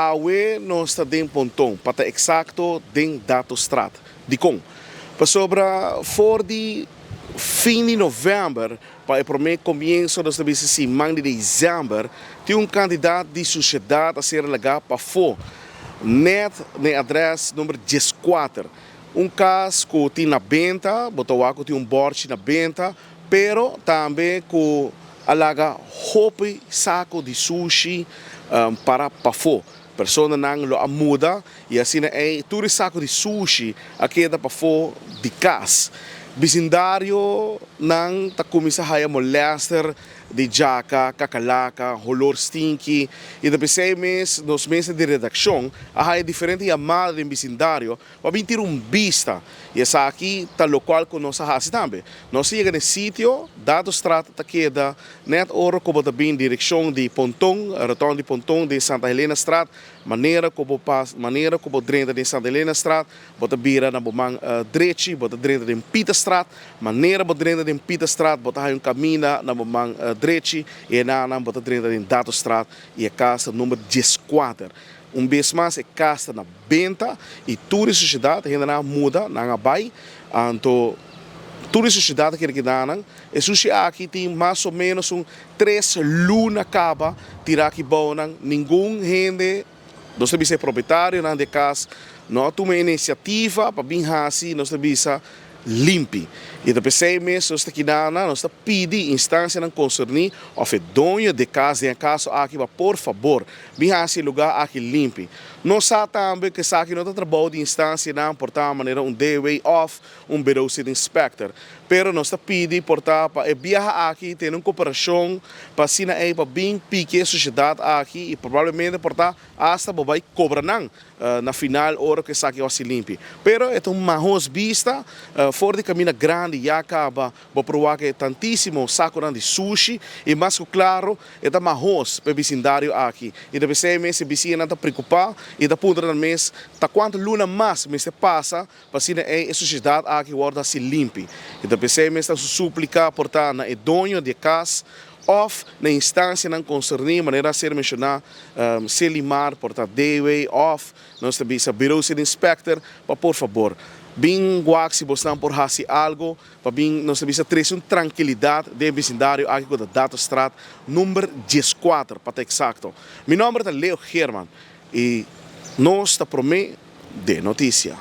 Awe nos ta den Ponton, pa ta eksakto den Datostraat. Dikon? Pasobra for di fin di novèmber pa e promé komienso nos ta bisa siman di desèmber tin un kantidat di sushedat a ser lagá pafó nèt na e adrès number dieskuater. Un kas ku tin na benta, bo ta wak ku tin un bòrchi na benta, pero tambe ku a laga hopi sako di sushi para pafó. Personanan lo a muda i asina ei tur e sako di sushi a keda pafó di kas. Bisindarionan ta kuminsá haya molèster di djaka, kakalaka, holor stinki i ta p'esei mes nos mesa di redakshon a haya diferente yamada den bisindario pa bin tira un bista i esaki ta lokual ku nos a hasi tambe. Nos a yega na e sitio, Datostraat ta keda nèt ora ku bo ta bin direkshon di Ponton, rotonde di Ponton den Santa Helenastraat, manera ku bo pas, manera ku bo drenta den Santa Helenastraat, bo ta bira na bo man drechi, bo ta drenta den Pieterstraat, manera bo drenta den Pieterstraat, bo ta haña un kaminda na bo man drechi i enanan bo ta drenta den Datostraat i e kas ta number dieskuater. Un bes mas e kas ta na benta i tur e sushedat, hendenan a muda, nan a bai, anto tur e sushedat a kere keda nan. E sushi aki tin mas o menos un tres luna kaba tira aki bou nan, ningun hende, nos ta bisa e proprietarionan di e kas no a tuma e inisiativa pa bin hasi, nos ta bisa, limpi. I ta p'esei mes nos ta keda nan, nos ta pidi instansianan konserní òf e doño di e kas den e kaso aki pa por fabor bin hasi e lugá aki limpi. Nos sa tambe ku esaki no ta trabou di instansianan por ta manera un DW òf un Bureau City Inspector, pero nos ta pidi por ta pa e biaha aki tene un koperashon pa asina ei pa bin piki e sushedat aki i probablemente por ta asta bo bai kobra nan Na final ora ku esaki a hasi limpi. Pero e ta un mahos bista, for di kaminda grandi ya kaba bo por wak e tantísimo sakonan di sushi i mas ku klaro e ta mahos pa e bisindario aki. I ta p'esei mes e bisiñanan ta preokupá i ta puntra nan mes ta kuantu luna mas mester pasa pa asina ei e sushedat aki wòrdu hasi limpi. I ta p'esei mes ta su súplika por ta na e doño di e kas òf na instansianan konserní manera a ser menshoná Selimar, por ta DW òf nos ta bisa Bureau City Inspector pa por fabor bin wak si bosnan por hasi algo pa bin nos ta bisa trese un trankilidat den e bisindario aki ku ta Datostraat number dieskuater pa ta eksakto. Mi nòmber ta Leo Geerman i nos ta promé den notisia.